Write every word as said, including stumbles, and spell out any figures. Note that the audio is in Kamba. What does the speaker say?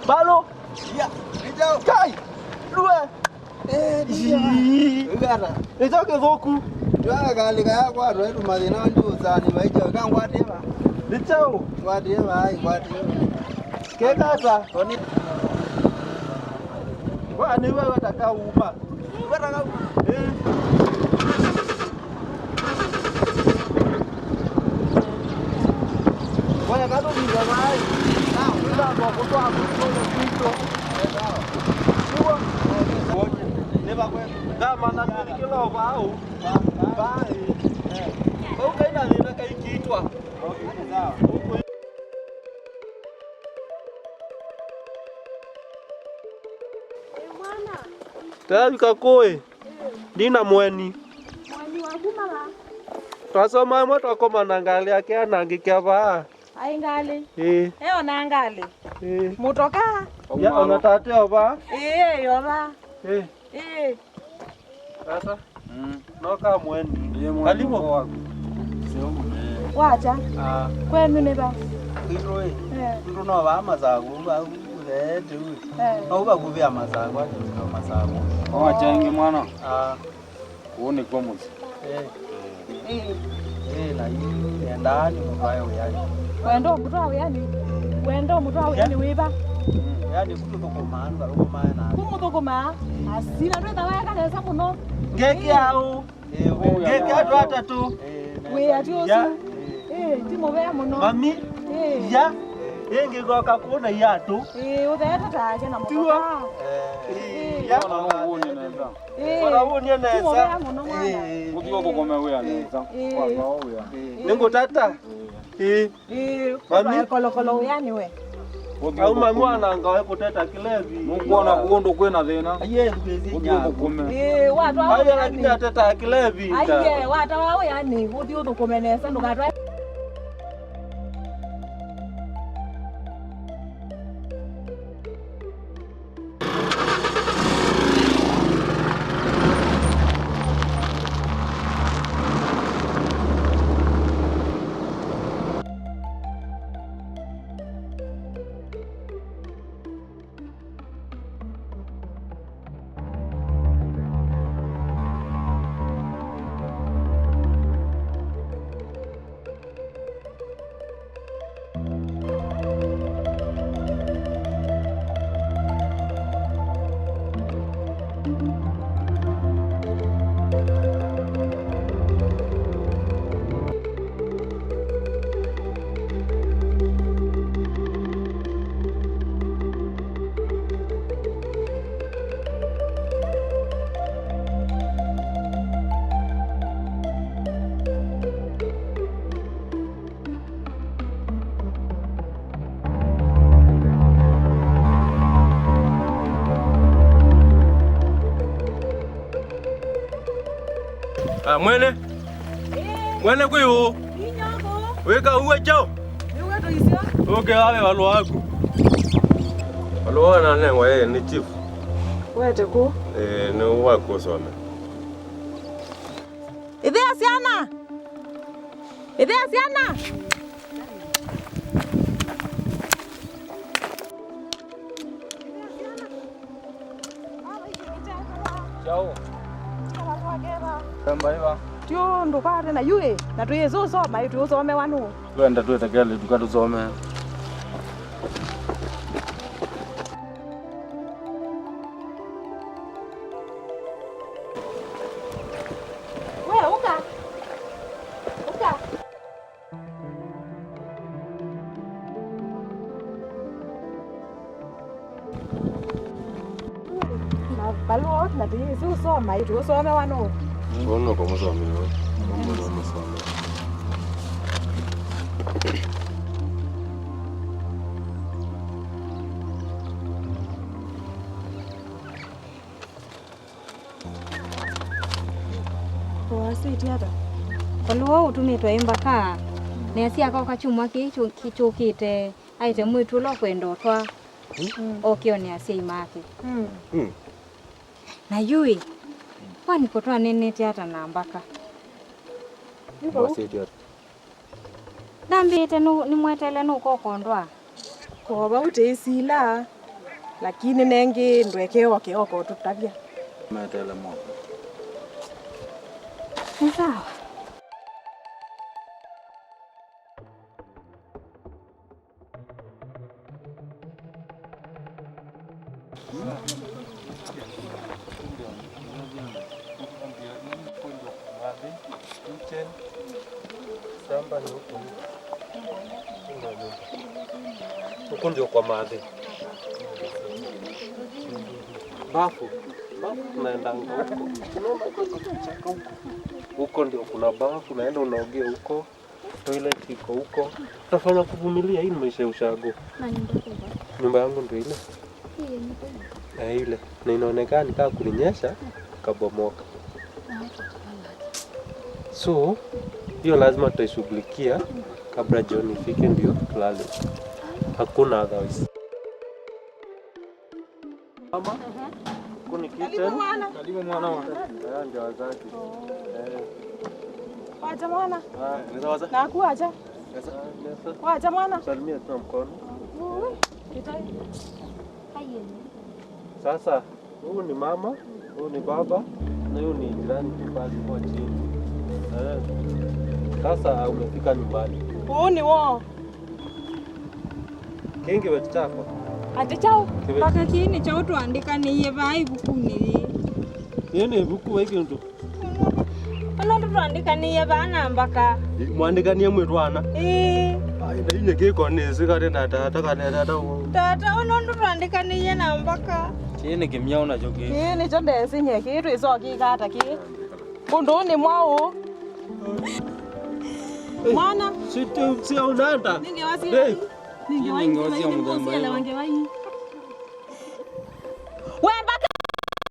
Balo. Ya, nĩkyaũ? Kai! Lue! Eh, nĩkyaũ? Ii. Wĩw'ata? Nĩkyaũ kĩthũku? Twakalĩka ya kwatwa ĩtu mathĩna ndi ũsani vaĩkyaũ. Kangwatĩe va? Nĩkyaũ? Ngwatĩe va, ai, ngwatĩe va. Kekata? Toni. Kwa nĩw'e wetaka uma. Tayavika kũĩ? Ndina mweni. Mweni waku mala? Twasoma amwe twakoma na ngalĩ yake anangĩkĩa vaa. Ai ngalĩ? Ĩĩ. Eo na ngalĩ? Ĩĩ. Mũtoka? Ya, ona tate o vaa. Ĩĩ, o vaa. Ĩĩ. Ĩĩ. Sasa? Mm. Noka mweni. Ĩĩ, mweni. Karibu. Waku. Wacha. Ah. Kwenu nĩ va? Kwitũ ĩ. Eh. Kwitũ no vaa Masaku, vau ũtheete ũ. Eh. No vakuvĩa Masaku, ati no Masaku. Wacha ĩngĩ mwana. Ah. Kũu nĩkw'o mũsyĩ. Eh. Eh. Eh, na yu endaa nĩ mũtwae wĩanĩ. Wenda ũmũtwaa wĩanĩ? Wenda ũmũtwaa wĩanĩ wĩva? Mm, wĩanĩ ku tũthũkũmaa, andũ athũkũmaa na. Ku mũthũkũmaa? Asi, na ndwĩtha weka nesa mũno. Ngekĩa ũ? Eh, ngekĩa andũ atatũ. Eh, wĩ ati ũsu? Ya. Eh, ti mũvea mũno. Mami? Eh. Ya. Ĩngĩ ngoka kuona iatũ. Eh, ũtheete take na mũtoka. Tiwa. Eh. Ya. Ona no wone nesa. Ĩĩ. Ona wone nesa. Ti mũvea mũno mwana. Ĩĩ. Ũthiĩ ũthũkũme wĩa nesa. Ĩĩ. Kwa kwa wĩa. Ĩĩ. Nĩngũtata. Ĩĩ. Mami. Kolokolo wĩanĩ we. Au mami wananga we kũteta kĩlevi. Nũkwona kũndũ kwĩna thĩna. Aiye, ndũkĩsĩ. Ũthiĩ ũthũkũme. Ĩĩ, watwa. Aiye, lakini ateta kĩlevi. Aiye, watwa wĩanĩ, ũthiĩ ũthũkũme nesa, ndũkatwae. Ah, mwene. Ĩĩ. Mwene kwĩ ũ? Inyoko. Wĩka uwe chao? Nĩwe tũisyo. Okay, awe walũ waku. Walũ wa nanengwa yeye nĩ chief. Wete kũ? Eh, nĩ wa kusoma. Ĩthĩa syana. Ĩthĩa syana. Kyaũ? Kamba iva. Tyo ndũkwate na yu ĩ, na twĩsĩ ũsoma ĩ, twĩũsomewa nũ? Twenda twĩte kelĩ tuka tũsome. We, ũka. Ũka. Na valũa na tũyĩsĩ ũsoma, tũũsomewa nũũ? Ũũ nũkũmũsomea we. Ũmũsomea. Wasĩtye ata? Valũa ũtũmĩtwe ĩ mbaka, nĩasya akoka kyumwa kĩĩ kyu-, kĩ-, kyũkĩte, aĩte mwĩĩtu ũla ũkwenda ũtwaa, mm, oke one asyai make. Mm. Mm. Na yu ĩ, kwani kũtwanenete ata na mbaka? Wasĩtye ata? Ndambĩte nũ-, nĩmweteele nũkoka ũndwaa. Ko vau tĩsila. Lakini nengĩ ndweke oke oko ũtũtavya. Metele moko. Nĩ sawa. Samba nĩ huko. Huko ndio kwa maadhi. Bafu. Bafu tunaendanga huko. Unaona huko kichaka huko. Huko ndio kuna bafu, naenda unaogea huko. Toilet iko huko. Utafanya kuvumilia, hii ni maisha ya ushago. Na nyumba yako iko wapi? Nyumba yangu ndio ile. Hii nyumba ile. Eh, ile. Na inaonekana ni kama kulinyesha, kabomoka. Na hapo tukalala. So, hiyo lazima tutaishughulikia kabla jioni ifike ndio tulale. Hakuna otherwise. Mama, kuni kitchen. Karibu mwana. Karibu mwana wa. Haya ndio wazazi. Eh. Wacha mwana. Ah, unaweza waza? Naku wacha. Sasa. Wacha mwana. Salimia tu na mkono. Uwe, kitai. Sasa, huyu ni mama, huyu ni baba, na huyu ni jirani tu pale kwa chini. Eh. Sasa umefika nyumbani. Huu ni wao. Kĩngĩ kĩveti kyakwa. Ati kyaũ? Kĩveti. Mbaka kĩĩ nĩ kyaũ twaandĩkanĩie vaa ĩvukunĩ yĩĩ? Yĩĩ nĩ ĩvuku vai kĩndũ. Ũnũndũ twaandĩkanĩie vaa na mbaka. Mwandĩkanie mwĩ twana? Ĩĩ. Ai, na inyie kĩko nĩ ĩsĩ kate na tata kana tata. Tata, ũnũndũ twaandĩkanĩie na mbaka. Kĩĩ nĩ kĩmyaũ nakyo kĩĩ? Kĩĩ nĩkyo ndesĩ nyie, kĩĩ twĩsokĩka ata kĩĩ? Ũndũ ũũ nĩ mwaũ? Mwana. Sio, sio unanda. Ningewasia. Hey. Ningewasia. Ningewasia mudhamba. Wemba